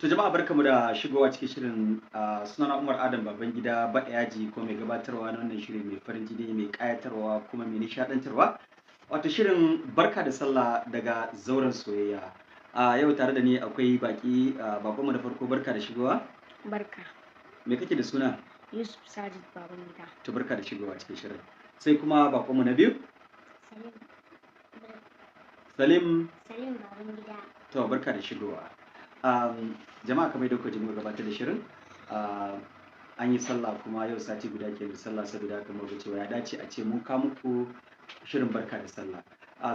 To jama'a, barkamu da shigowa cikin shirin. Sunana Umar Adam Babangida Baɗa Yaji, ko mai gabatarwa na wannan shiri mai farin jini, mai ƙayatarwa, kuma mai nishaɗantarwa. Wato shirin Barka da Sallah daga Zauren Soyayya. A yau tare da ni akwai baki. Bakonmu da farko, barka da shigowa. Barka. Me kake da suna? Yusuf Sajid Babangida. To, barka da shigowa cikin shirin. Sai kuma bakonmu na biyu. Salim. Salim. Salim Babangida. To, barka da shigowa. Jama'a, kamar yadda kuka ji muka gabatar da shirin, an yi sallah, kuma yau sati guda ke da sallah. Saboda haka muka cewa ya dace a ce mun kawo muku shirin Barka da Sallah.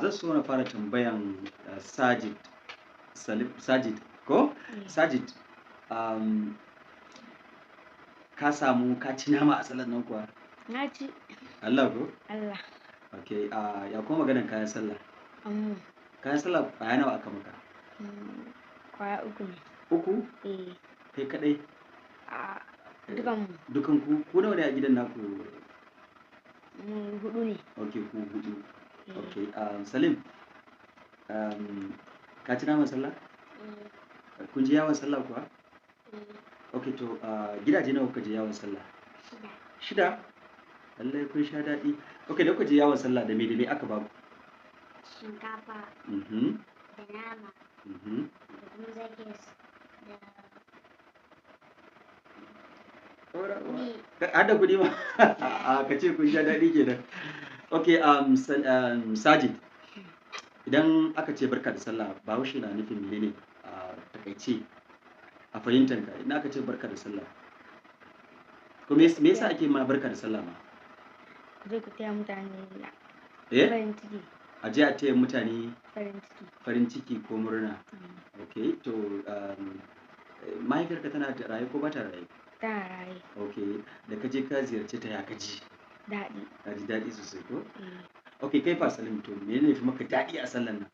Zan so na fara tambayan Sajid Salim, Sajid ko? Sajid, ka samu ka ci nama a sallar nan kuwa? Na ci. Allah ko? Allah. Okay, ya kuma maganar kayan sallah? Amma. Kayan sallah kwaya nawa aka maka? Kwaya uku ne. Uku? Eh. Kai kadai? A dukan mu. Dukan ku, ku nawa ne a gidan naku? Mu hudu ne. Ok, ku hudu. Eh. Ok, Salim, ka ci naman sallah? Eh. Kun je yawon sallah kuwa? Eh. Ok, to gidaje nawa kuka je yawon sallah? Shida. Shida? Lallai kun sha daɗi. Ok, da kuka je yawon sallah, da me aka baku? Shinkafa da nama da kuma zakis da kuɗi. Har da kuɗi ma? A ka ce kun sha daɗi kenan. Ok, Sajid, idan aka ce barka da sallah, Bahaushe na nufin menene a takaice a fahimtanka idan aka ce barka da sallah? Ko me yasa ake ma barka da sallah ma? Ku je ku taya mutane Eh? farin ciki. A je a taya mutane farin ciki. Farin ciki ko murna. Ok, to mahaifiyarka tana da raye ko ba ta raye? Tana raye. Ok, da ka je ka ziyarce ta, ya ka ji? Daɗi. Ka ji daɗi sosai ko? Eh. Ok, kai fa Salim, to menene fi maka daɗi a sallan nan?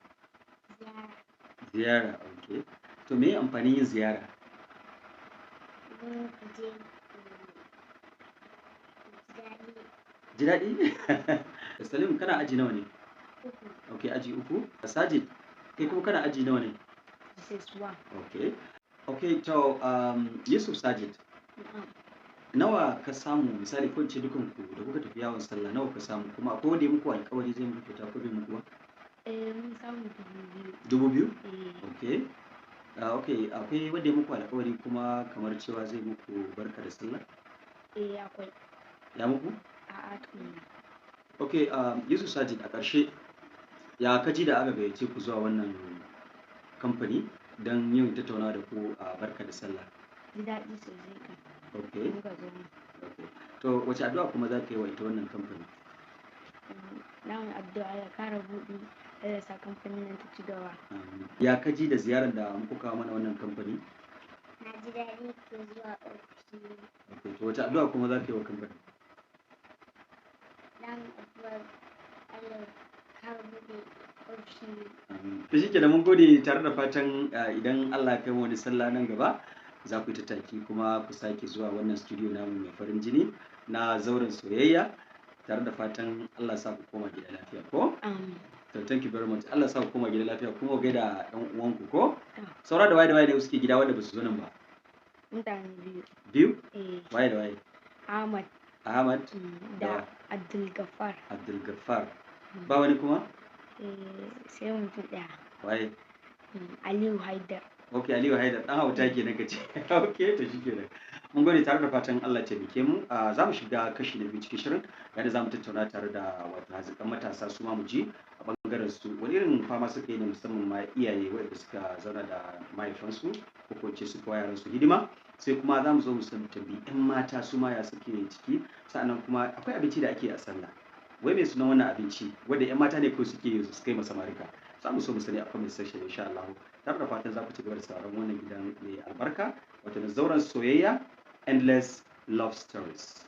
Ziyara. Ziyara, ok. To me amfanin yin ziyara? Don ku je ku ji daɗi. Ji daɗi? Salim, kana aji nawa ne? Uku. Ok, aji uku. Sajid, kai kuma kana aji nawa ne? SS1. Ok, to Yusuf Sajid, Na'am. nawa ka samu, misali, ko in ce dukanku da kuka tafi yawon sallah, nawa ka samu? Kuma akwai wanda ya muku alƙawari zai muku kyauta ko bai muku ba? Eh, mun samu 2000. 2000? Eh. Ok. Ok, akwai wanda ya muku alƙawari kuma kamar cewa zai muku barka da sallah? Eh, akwai. Ya muku? A'a tukunna. Ok, Yusuf Sajid, a ƙarshe ya ka ji da aka gayyace ku zuwa wannan kamfani don yin tattaunawa da ku a Barka da Sallah? Ji daɗi sosai kam. Muka zo nan. Ok. To wace addu'a kuma za ka yi wa ita wannan kamfani? Na mu addu'a ya kara buɗi, Allah ya sa kamfanin nan ta ci gaba. Amin. Ya ka ji da ziyarar da muka kawo mana wannan kamfani? Na ji daɗi ke zuwa ofishi. Ok, to wace addu'a kuma za ka yi wa kamfani? Na mu addu'a Allah ya kara buɗe ofishin nan. Amin. To shi kenan, mun gode, tare da fatan idan Allah ya kai mu wani sallah nan gaba, za ku yi tattaki kuma ku sake zuwa wannan studio namu mai farin jini na Zauren Soyayya, tare da fatan Allah sa ku koma gida lafiya ko? Amin. To, thank you very much. Allah sa ku koma gida lafiya kuma ku gaida ɗan uwanku ko? To. Saura da waye ne suke gida wanda ba su zo nan ba? Mutane biyu. Biyu? Eh. Waye da waye? Ahmad. Ahmad Da Abdul Gaffar. Abdul Gaffar. Ba wani kuma? Eh, sai mutum ɗaya. Waye? Aliyu Haidar. Ok, Aliyu Haidar, ɗan hauta kenan ka ce. Ok, to shi kenan. Mun gode, tare da fatan Allah ya taimake mu. Za mu shiga kashi na biyu cikin shirin, yadda za mu tattauna tare da wato hazikan matasa, su ma mu ji a ɓangaren su wani irin fama suka yi ne, musamman ma iyaye waɗanda suka zauna da mahaifansu ko ce suka wa yaran su hidima. Sai kuma za mu zo mu san tambayi 'yan mata su ma ya suke ciki. Sa'annan kuma akwai abinci da ake a sallah. Wai mai sunan wannan abinci wanda 'yan mata ne kawai suke yi su kai ma samarika? Za mu so mu sani a comment section insha Allah. Tare da fatan za ku ci gaba da sauraron wannan gidan mai albarka, wato na Zauren Soyayya, Endless Love Stories.